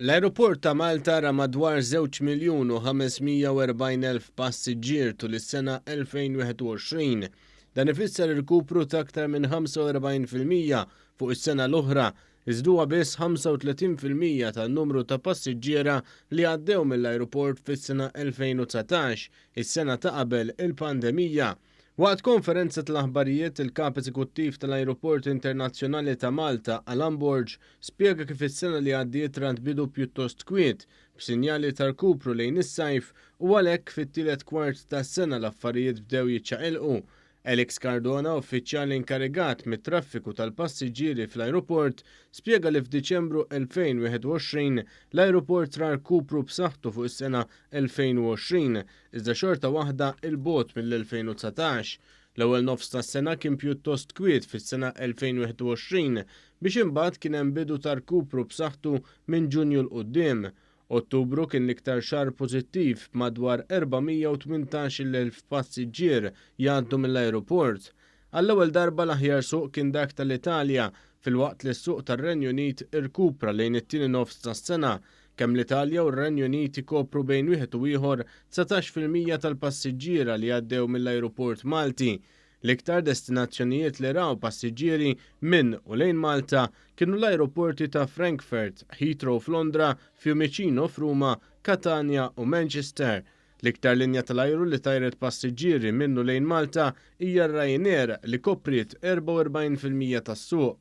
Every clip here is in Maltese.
L-ajruport ta' Malta ra madwar 2,540,000 passiġġier tul is-sena 2021. Dan ifisser irkupru ta' aktar minn 45% fuq is-sena l-oħra, iżda huwa biss 35% tan-numru ta' passiġġiera li għaddew mill-ajruport fis-sena 2019, is-sena ta' qabel il-pandemija. Waqt konferenza tal-aħbarijiet, il-Kap Eżekuttiv tal-Ajruport Internazzjonali ta' Malta, Alan Borg, spjega kif is-sena li għaddiet rat bidu pjuttost kwiet, b'sinjali ta' rkupru lejn is-sajf u għalhekk fit-tielet kwart tas-sena l-affarijiet bdew jiċċaqilqu. Alex Cardona, uffiċjal inkarigat mit-traffiku tal-passiġġieri fl-ajruport, spjega li f'Diċembru 2021 l-ajruport ra rkupru b'saħħtu fuq is-sena 2020, iżda xorta waħda 'il bogħod mill-2019. L-ewwel nofs tas-sena kien pjuttost kwiet fis-sena 2021 biex imbagħad kien hemm bidu ta' rkupru b'saħħtu minn Ġunju 'l quddiem. Ottubru kien l-iktar xahar pożittiv b'madwar 418,000 passiġġier jgħaddu mill-ajruport. Għall-ewwel darba l-aħjar suq kien dak tal-Italja filwaqt li s-suq tar-Renju Unit irkupra lejn it-tieni nofs tas-sena. Kemm l-Italja u r-Renju Unit ikopru bejn wieħed u ieħor 19% tal-passiġġiera li għaddew mill-ajruport Malti. L-iktar destinazzjonijiet li raw passiġġieri minn u lejn Malta kienu l-ajruporti ta' Frankfurt, Heathrow f'Londra, Fiumicino f'Ruma, Catania u Manchester. L-iktar linja tal-ajru li tajret passiġġieri minn u lejn Malta hija r-Ryanair li kopriet 44% tas-suq.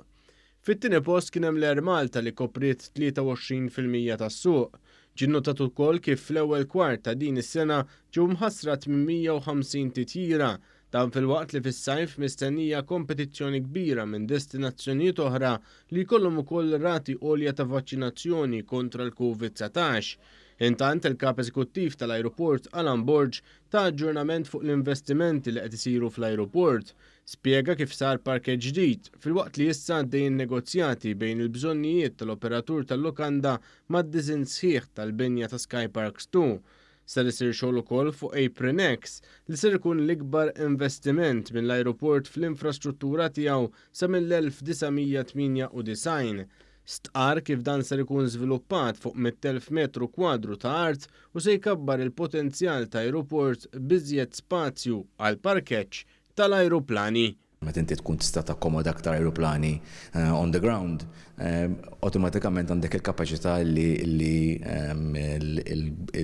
Fit-tieni post kien hemm l-Air Malta li kopriet 23% tas-suq. Ġie nnotat ukoll kif fl-ewwel kwart ta' din is-sena ġew mħassra 850 titjira. Dan filwaqt li fis-sajf mistennija kompetizzjoni kbira minn destinazzjonijiet oħra li jkollhom ukoll rati għolja ta' vaċċinazzjoni kontra l-Covid-19. Intant, il-Kap Eżekuttiv tal-Ajruport Alan Borg ta aġġornament fuq l-investimenti li qed isiru fl-ajruport. Spjega kif sar parkeġġ ġdid, filwaqt li issa għaddejjin negozjati bejn il-bżonnijiet tal-operatur tal-lukanda mad-disinn sħiħ tal-binja ta' Sky Parks 2. Ser isir xogħol ukoll fuq Apron X, li ser ikun l-ikbar investiment mill-ajruport fl-infrastruttura tiegħu sa mill-1998. Stqarr kif dan ser ikun żviluppat fuq 100,000 metru kwadru ta' art u se jkabbar il-potenzjal ta' ajruport b'iżjed spazju għal parkeġġ tal-ajruplani. Meta inti tkun tista' takkomoda aktar ajruplani on the ground, awtomatikament għandek il-kapaċità li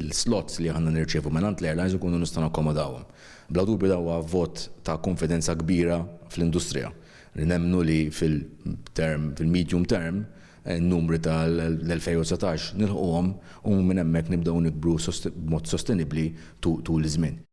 l-slots li aħna nirċievu mingħand l-airlines ikunu nistgħu nakkomodawhom. Bla dubju dan huwa vot ta' konfidenza kbira fl-industrija li nemmnu li fil-term, fil-medium term, n-numri tal-2019 nilħquhom u minn hemmhekk nibdew nikbru b'mod sostenibbli tul iż-żmien.